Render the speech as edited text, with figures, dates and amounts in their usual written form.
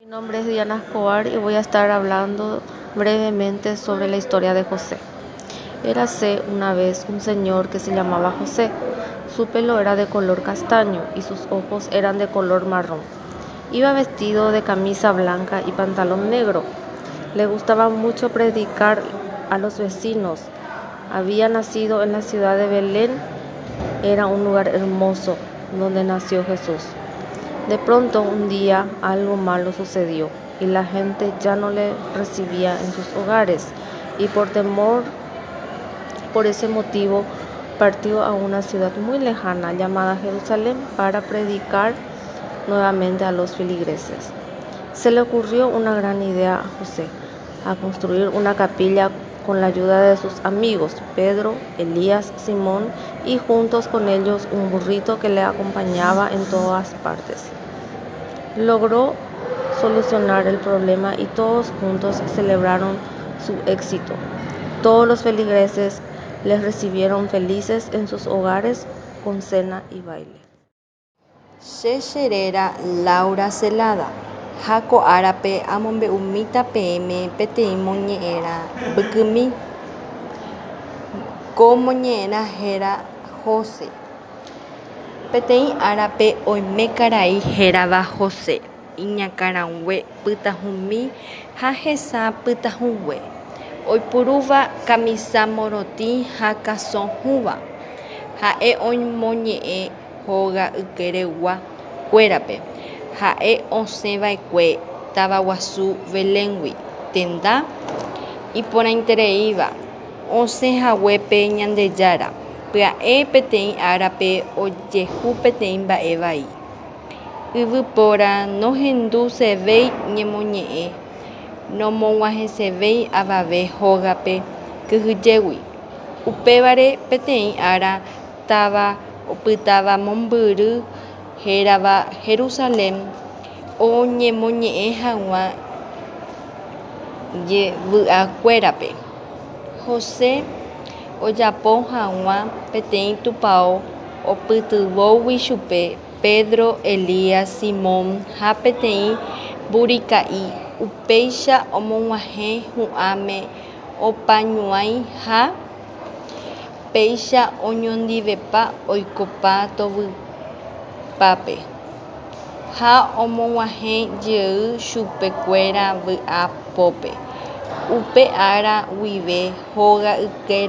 Mi nombre es Diana Escobar y voy a estar hablando brevemente sobre la historia de José. Érase una vez un señor que se llamaba José. Su pelo era de color castaño y sus ojos eran de color marrón. Iba vestido de camisa blanca y pantalón negro. Le gustaba mucho predicar a los vecinos. Había nacido en la ciudad de Belén. Era un lugar hermoso donde nació Jesús. De pronto un día algo malo sucedió y la gente ya no le recibía en sus hogares y por temor, por ese motivo, partió a una ciudad muy lejana llamada Jerusalén para predicar nuevamente a los feligreses. Se le ocurrió una gran idea a José, a construir una capilla con la ayuda de sus amigos Pedro, Elías, Simón y juntos con ellos un burrito que le acompañaba en todas partes. Logró solucionar el problema y todos juntos celebraron su éxito. Todos los feligreses les recibieron felices en sus hogares con cena y baile. Che cheréra Laura Zelada ha ko árape amombe'umíta peẽme peteĩ moñe'ẽrã mbykymi. Ko moñe'ẽrã héra José. Peteĩ árape oime karai hérava José, iñakãrague pytãhũmi ha hesa pytãhũgue, oipurúva kamisa morotĩ ha kasõ hũva. Ha'e omoñe'ẽ hóga ykeregua kuérape. Ha'e osẽva'ekue tavaguasu Beléngui, tenda iporãitereíva osẽhaguépe Ñandejára. Pya'e peteĩ árape ojehu peteĩ mba'e vai. Yvypóra nohendusevéi ñemoñe'ẽ, nomog̃uahẽsevéi avave hógape kyhyjégui. Upévare peteĩ ára táva opytáva mombyry hérava Jerusalén oñemoñe'ẽ hag̃ua jevy'akuérape. José ojapo hag̃ua peteĩ tupão opytyvõgui chupe Pedro, Elías, Simón ha peteĩ mburika'i upéicha omog̃uahẽ hu'ãme opañuãi ha péicha oñondivepa oikopa tovypápe ha omog̃uahẽ jey chupekuéra vy'a pópe. Upe ára guive hóga ykére.